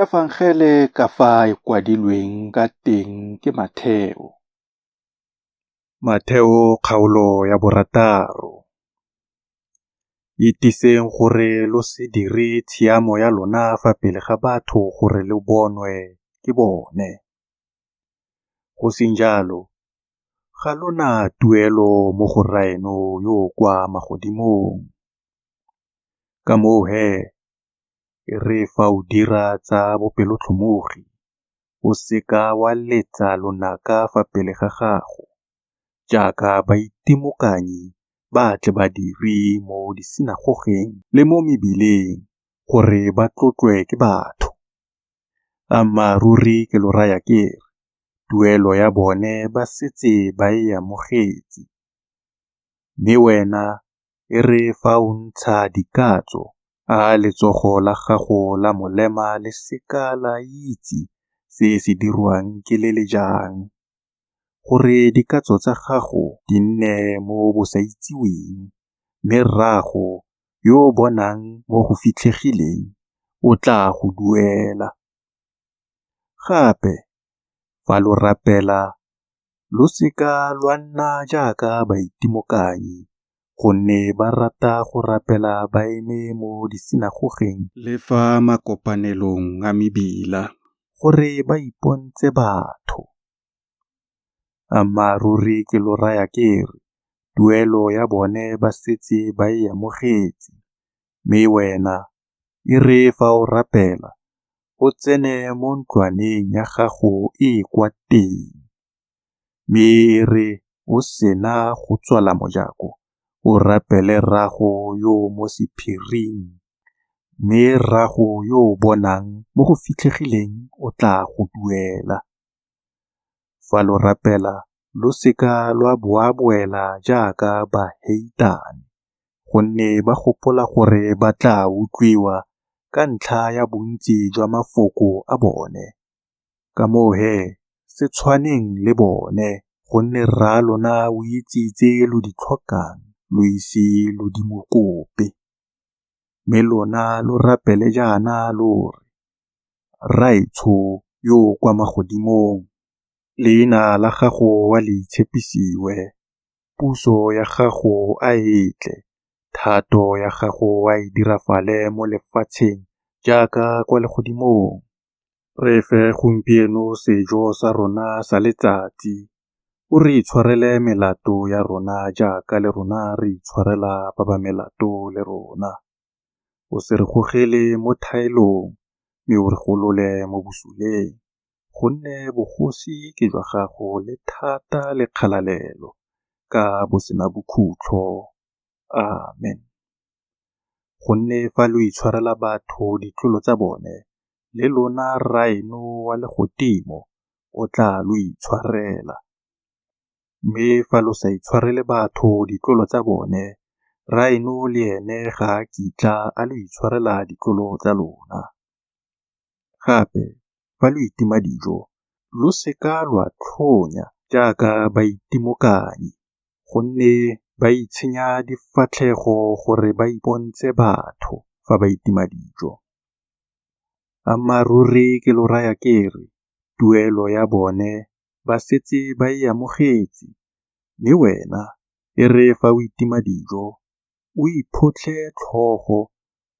Efangele ka fa e kwadilweng ka teng ke Matheo. Matheo kgaolo ya 6. Itiseng gore lo se dire tshiamo ya lona fa pele ga batho gore lo bonwe ke bone, go seng jalo ga lo na tuelo mo go Rraeno yo o kwa magodimong. Ka moo he, e re fa o dira tsa bopelotlhomogi, o se ka wa letsa lonaka fa pele ga gago, jaaka baitimokanyi ba tle ba dire mo disinagogeng le mo mebileng gore ba tlotlwe ke batho. Ammaaruri ke lo raya ke re, tuelo ya bone ba setse ba e amogetse. Mme wena e re fa o ntsha dikatso, a letsogo la gago la molema le se ka la itse se se dirwang ke le le jang, gore dikatso tsa gago di nne mo bosaitsiweng, mme Rraago yo o bonang mo go fitlhegileng o tla go duela. Gape, fa lo rapela lo se ka lwa nna jaaka baitimokanyi, gonne ba rata go rapela ba eme mo disinagogeng le fa makopanelong a mebila gore ba ipontshe batho. Ammaaruri ke lo raya ke re, tuelo ya bone ba setse ba e amogetse. Mme wena, e re fa o rapela, o tsene mo ntlwaneng ya gago e e kwa teng, mme e re o sena go tswala mojako, o rapele Rraago yo o mo sephiring, mme Rraago yo o bonang mo go fitlhegileng o tla go duela. Fa lo rapela lo se ka lwa boaboela jaaka baheitane, gonne ba gopola gore ba tla utlwiwa ka ntlha ya bontsi jwa mafoko a bone. Ka moo he, se tshwaneng le bone, gonne Rraalona o itse tse lo di tlhokang lo ise lo di mo kope. Mme lona lo rapele jaana lo re: Rraetsho yo o kwa magodimong, leina la gago a le itshepisiwe, puso ya gago a e tle, thato ya gago a e dirafale mo lefatsheng jaaka kwa legodimong. Re fe gompieno sejo sa rona sa letsatsi, o re itshwarele melato ya rona jaaka le rona re itshwarela ba ba melato le rona. O se re gogele mo thaelong, mme o re golole mo bosuleng. Gonne bogosi ke jwa gago le thata le kgalalelo, ka bosenabokhutlo. Amen. Gonne fa lo itshwarela batho ditlolo tsa bone, le lona Rraeno wa legodimo o tla lo itshwarela. Mme fa lo sa itshwarele batho ditlolo tsa bone, Rraeno le ene ga a kitla a lo itshwarela ditlolo tsa lona. Gape, fa lo itima dijo, lo se ka lwa tlhonya jaaka baitimokanyi, gonne ba itshenya difatlhego gore ba ipontshe batho fa ba itima dijo. Ammaaruri ke lo raya ke re, tuelo ya bone ba setse ba e amogetse. Mme wena, e re fa o itima dijo, o iphotlhe tlhogo,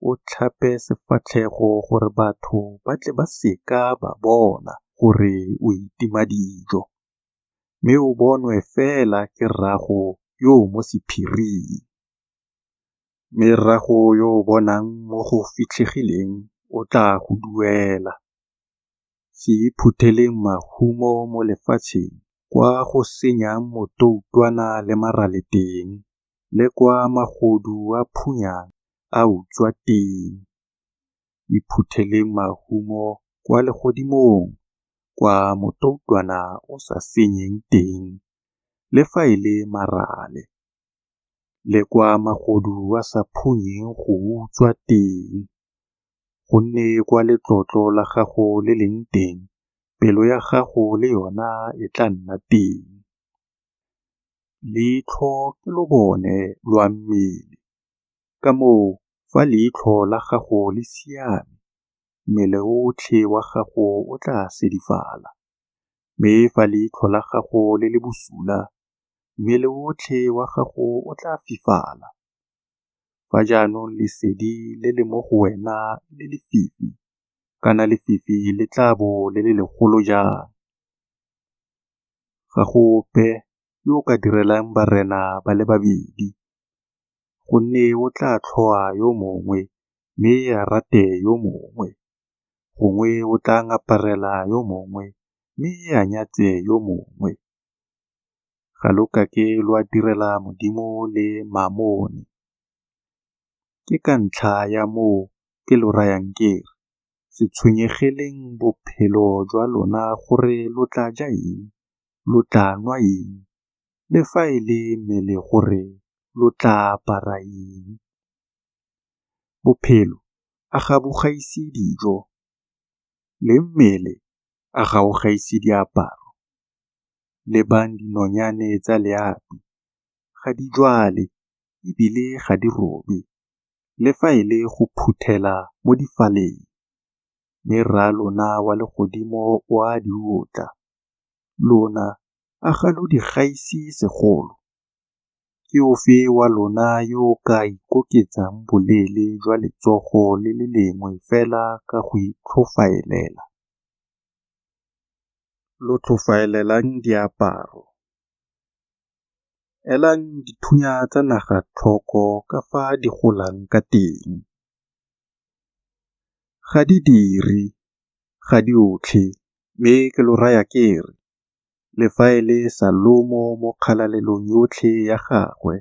o tlhape sefatlhego gore batho ba tle ba se ka ba bona gore o itima dijo, mme o bonwe fela ke Rraago yo o mo sephiring. Mme Rraago yo o bonang mo go fitlhegileng o tla go duela. Se iphutheleng mahumo mo lefatsheng, kwa go senyang motoutwana le marale teng, le kwa magodu a phunyang a utswa teng. Iphutheleng mahumo kwa legodimong, kwa motoutwana o sa senyeng teng le fa e le marale, le kwa magodu a sa phunyeng go utswa teng. Gonne kwa letlotlo la gago le leng teng, pelo ya gago le yona e tla nna teng. Leitlho ke lobone lwa mmele, ka moo fa leitlho la gago le siame, mmele otlhe wa gago o tla sedifala, mme fa leitlho la gago le le bosula, mmele otlhe wa gago o tla fifala. Fa jaanong lesedi le le mo go wena e le lefifi, kana lefifi le tla bo le le legolo jang! Ga go ope yo o ka direlang barena ba le babedi, gonne o tla tlhoa yo mongwe mme a rate yo mongwe, gongwe o tla ngaparela yo mongwe mme a nyatse yo mongwe. Ga lo ka ke lwa direla Modimo le Mamone. Ke ka ntlha ya moo ke lo rayang ke re, Se tshwenyegeleng bophelo jwa lona gore lo tla ja eng, lo tla nwa eng, le fa e le mmele gore lo tla apara eng. Bophelo a ga bo gaise dijo, le mmele a ga o gaise diaparo? Lebang dinonyane tsa loapi, ga di jwale e bile ga di robe, le fa e le go phuthela mo difaleng, mme Rraalona wa legodimo o a di otla. Lona a ga lo di gaise segolo? Ke ofe wa lona yo o ka ikoketsang boleele jwa letsogo le le lengwe fela ka go itlhofaelela? Lo tlhofaelelang diaparo? Elang dithunya tsa naga tlhoko ka fa di golang ka teng. Ga di dire, ga di otlhe, mme ke lo raya ke re, Le fa e le Salomo mo kgalalelong yotlhe ya gagwe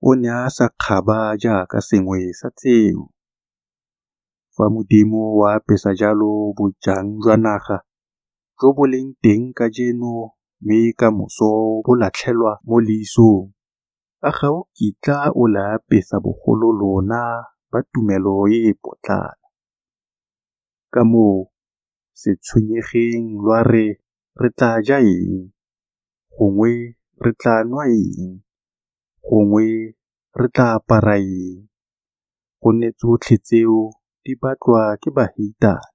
o ne a sa kgaba jaaka sengwe sa tseo. Fa Modimo o apesa jalo bojang jwa naga, jo bo leng teng kajeno mme kamoso bo latlhelwa mo leisong, a ga o kitla o le apesa bogolo lona ba tumelo e potlana? Ka moo se tshwenyegeng lwa re, Re tla ja eng? Gongwe re tla nwa eng? Gongwe re tla apara eng? Gonne tsotlhe tseo di batlwa ke baheitane.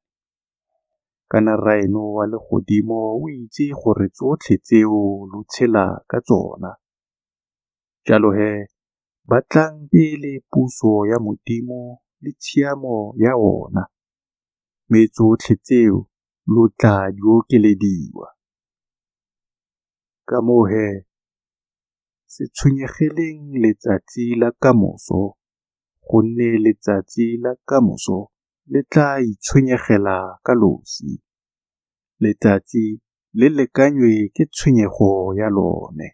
Kana Rraeno wa legodimo o itse gore tsotlhe tseo lo tshela ka tsona. Jalo he, batlang pele puso ya Modimo le tshiamo ya ona, mme tsotlhe tseo lo tla di okelediwa. Ka moo he, se tshwenyegeleng letsatsi la kamoso, gonne letsatsi la kamoso le tla itshwenyegela ka losi. Letsatsi le lekanywe ke tshwenyego ya lone.